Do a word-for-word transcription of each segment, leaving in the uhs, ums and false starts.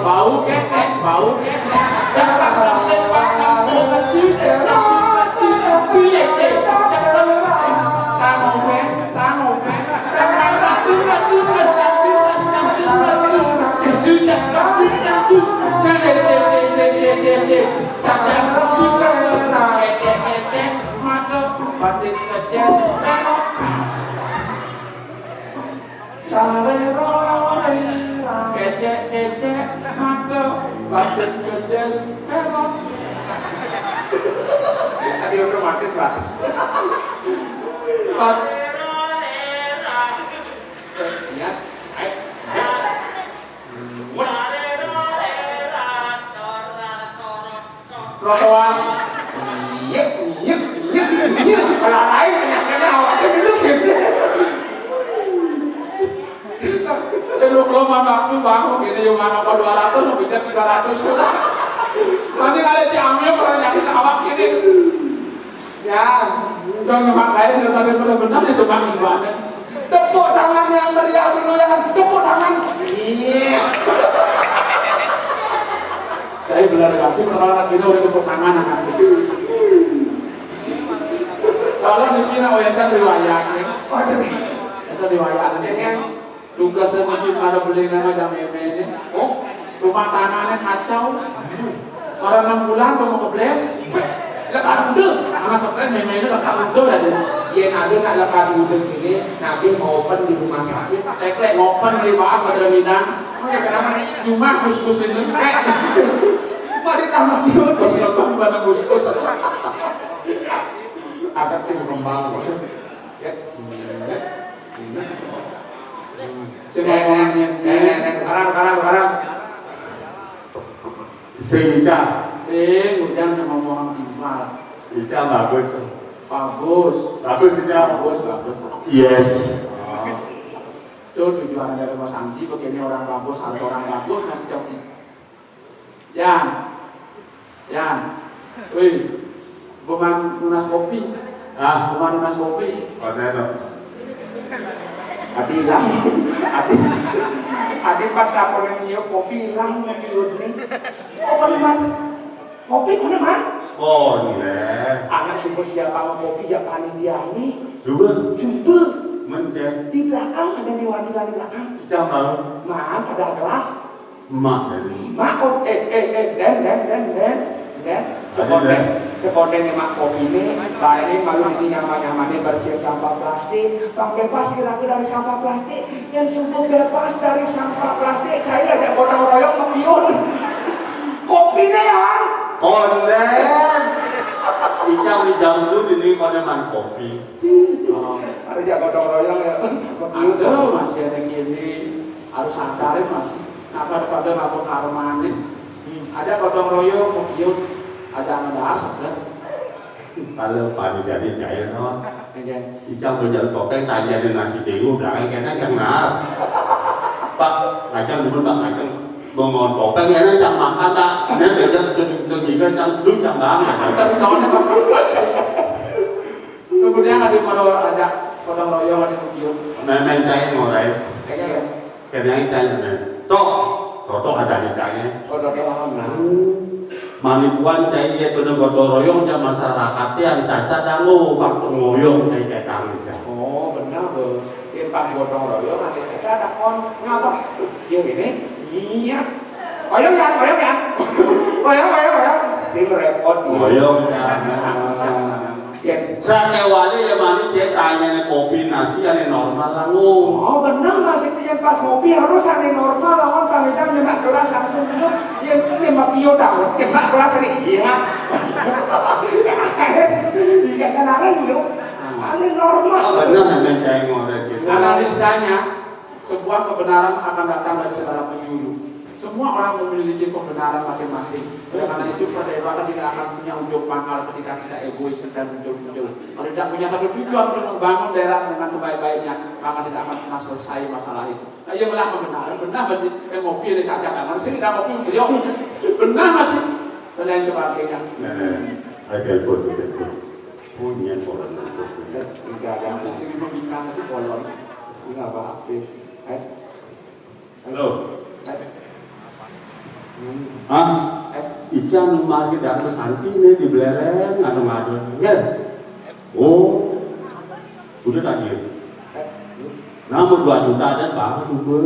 Bau ketek, bau ketek. Batis kejes, kecek-kecek, mata, batis kejes, terong. Tadi otomatis batis. Bat- Lihat, ayo. Trotoar. Iya, iya, iya, iya. Kalau lain penyakitnya awalnya dulu gitu. Jadi lu kalau mana aku bangun gitu, yang mana apa dua ratus, lebih dari tiga ratus. Nanti kalau Ciamil kalau nyakit awak gini. Ya, udah nggak makanya dari tadi benar-benar itu bang ibadah. Tepuk tangan yang meriah dulu ya, tepuk tangan. Iya. Saya benar ganti kalau anak ini udah tepuk tangan anak. Kalau di Cina wayangkan riwayatnya. Waduh. Itu riwayatnya. Tugas saya mungkin pada beli nama jam ini. Oh, rumah tanahnya kacau. Orang enam bulan belum kebles. Lekat udah, karena stres memang ini lekat udah ada. Yang ada nak lekat udah ini, nanti mau open di rumah sakit. Teklek ngopen beli bahas pada bidang. Oke, kenapa nih? Cuma kus-kus ini. Eh, pada tamat yuk, pas lepas pada kus-kus. Akan sih berkembang. Ya. Sing ngomongnya. Nek, nek, nek, sekarang, sekarang, sekarang. Sing Ica. Eh, udah yang ngomong timpal. Ica bagus. Bagus. Bagus, Ica. Bagus, bagus. Yes. Oh. Tuh tujuan dari Mas Anji, begini orang bagus, ada orang bagus, masih jauh. Yan. Yan. Wih. Bukan nunas kopi. Ah. Bukan nunas kopi. Koné to. Adi hilang. Adi. Adi pas kaponan iya kopi hilang, Mas Yud nih. Oh, koné man. Kopi koné man. Koné. Anak suku siapa mau kopi ya panitia nih. Suka. Jumpa. Mencet. Di belakang ada di wanita di belakang. Jangan. Man, pada kelas. Mak dari Mak kok, eh, eh, eh, den, den, den, den, den. Sekondén, sekondén mak kopi ini, baik ini malu ini nyaman-nyamannya bersihin sampah plastik, bang bebas kira-kira dari sampah plastik, yang sungguh bebas dari sampah plastik, saya aja gotong royong mekiun. Kopi nih ya. Konden. Ica di jam dulu ini konden man kopi. Oh, ada aja gotong royong ya. Mekiun. Aduh, masih ada gini. Harus sadarin masih. Nah, pada-pada ngapa karmane. Ada gotong royong, mau kiut. Ada anu dahar, seger. Kalau panitia ini cair, no. Iya. Icang belajar topeng, tanya di nasi jagung, belakang kena jangan. Pak, ngajang dulu, Pak, ngajang. Mau mau topeng, ya, jangan makan, tak. Ini belajar ceng-, ceng-, jangan dulu, jangan. Tapi tahunnya, Pak. Kemudian ada pada ada gotong royong, ada kukiuk. Main-main cair ngorai. Kayaknya ya. Kena cair main. Toh, toto ada di cair. Oh, toto aman. Manituan cair ya tuh gotong royong ya masyarakat ya dicaca dangu pang pengoyong cair kayak kami ya. Oh, benar, Bos. Dia pas gotong royong ada caca ada kon. Ngapa? Dia ini. Iya. Oyong ya, oyong ya. Oyong, oyong, oyong. Sing repot. Oyong ya. Sakewali ya mani dia tanya nih kopi nasi ane normal lah ngu. Oh, bener nasi dia pas kopi harus ane normal lawan pamitan nyemak gelas langsung dulu. Dia nyemak kio dah, nyemak gelas ini. Iya. Iya kan ada gitu. Ini normal. Oh, benar, yang main cai ngorek gitu. Analisanya, sebuah kebenaran akan datang dari segala penjuru. Semua orang memiliki kebenaran masing-masing. Oleh karena itu, perdebatan tidak akan punya ujung pangkal ketika kita egois dan muncul-muncul. Kalau tidak punya satu tujuan untuk membangun daerah dengan sebaik-baiknya, maka tidak akan pernah selesai masalah itu. Nah, iya, malah kebenaran, benar masih emosi, ada cadangan, sih tidak mau, beliau benar masih, dan lain sebagainya. Nah, ada telepon, ada telepon. Punya orang telepon. Tidak ada. Sini mau bingkas itu kolon. Ini nggak apa-apa sih. Eh? Halo. Eh? Hmm. Hah? Eh? Ikan mari Dharma Santi nih di Beleleng, ngadu-ngadu. Ya. Oh. Udah tadi. Eh? Nama dua juta ada, Bang, coba.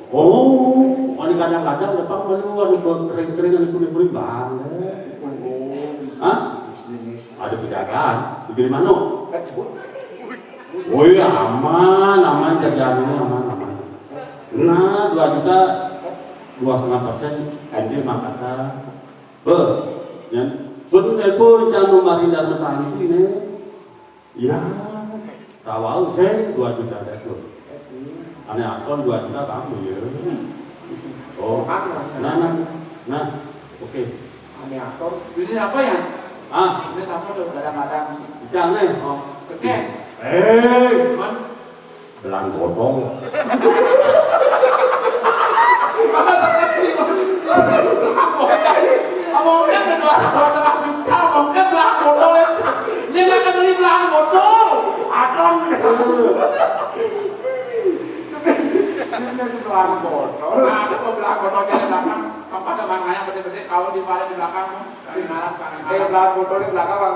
Oh, ini kadang-kadang depan baru ada kering-kering, ada kuning-kuning, Bang. Oh, bisnis. Hah? Bisnis. Ada pedagang, bikin mana? Eh, Bu. Oh iya, aman, aman, kerjaan ini aman, aman. Nah, dua juta, dua setengah persen, ente mah kata, beh, ya, suruh nelpon Canu Marindar Mesanti ini. Ya, tahu saya dua juta ada tuh. Ane akon dua juta kamu ya. Oh, nah, nah, nah, oke. Ane akon. Ini siapa ya? Ah, ini siapa tuh? Kadang-kadang sih. Ikan nih. Oh, keke. Eh, cuman belang botol. Ngomongnya kedua, dua setengah juta, ngomongnya belang botol ya. Dia nggak akan beli belang botol. Adon. Bisnis belang botol. Nah, ada mau belang botol di belakang. Apa ada maknanya gede-gede kalau di, pada di belakang? Di belakang. Eh, belang botol di belakang, Bang.